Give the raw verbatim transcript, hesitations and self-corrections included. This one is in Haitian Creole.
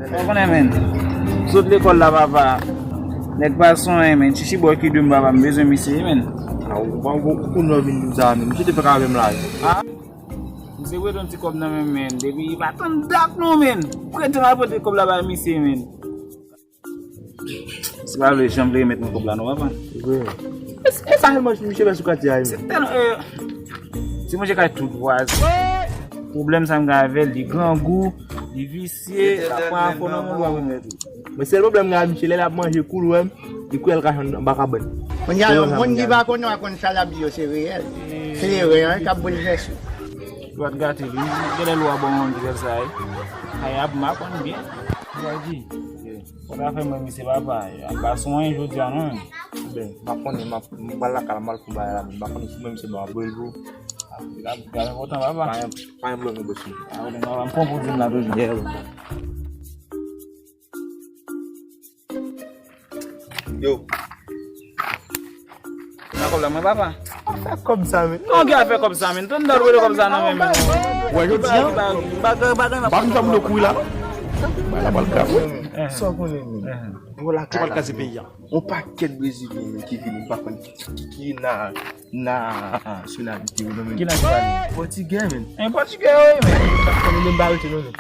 Ou konnen, men. Sot lekòl la, papa. Nèg pa sonyen, men. Chichi bò ki dwe m, papa. M bezwen misye, men. A, ou pa ou kounye w vin di m sa, men. Misye te fèk avè m la. Ha? Misye prete yon ti kòb nan men m, men. Depi li pa tann dat non, men. Prete m al prete kòb la bay misye, men. Si pa vle, janm vle remèt mwen kòb la, non, papa. Vre. E, e sa sèlman misye fè sou katye a, men. Se tèl, e, ti monchè kay tout vwazen. Pwoblèm sa m gen avè l, li grangou, li visye, l ap pran afò nan moun, l ap remèt ou. Men sèl pwoblèm m gen ak misye, lè l ap manje koulwèm, li kwè l ka jwenn anba kabann. Kounye a, yon moun ki pa konnen w a konn sa l ap di yo, se reyèl. Se erè an k ap boulvèse w. Dwat gate, li genlè lwa bon moun ki fè sa, wi. Ay, ap m pa konn byen. Dwat di. Fò ta fè mwen misye papa, ap pa sonyen jodi a non. Ben, m pa konnen, m ap, m pral lakay la, m al fè bagay la, men m pa konnen si mwen misye ban m ap rele pou. Gade, gade enpòtan papa. Pa gen, pa gen pwoblèm non, bòs mwen. A, ou gen papa, m pran pou di m la toujou. Yeah, bro. Yo. Nan kòb la, mwen papa. Afè kòb sa, men. Kòman ki afè kòb sa, men? Tann dat rele kòb sa nan men, men. Wè, jodi a, m pa konn sa moun yo kouri la, non. Bay la pral grav, wi. Sa w konnen, men. Yo lakay la, men. Yon pakèt Brezilyen, men, ki vini, m pa konn ki, ki, ki na, nasyonalite yo, non, men. Ki nasyonalite? Pòtigè, men. En pòtigè, wi, men. M pa konn menm ba rete, non, men.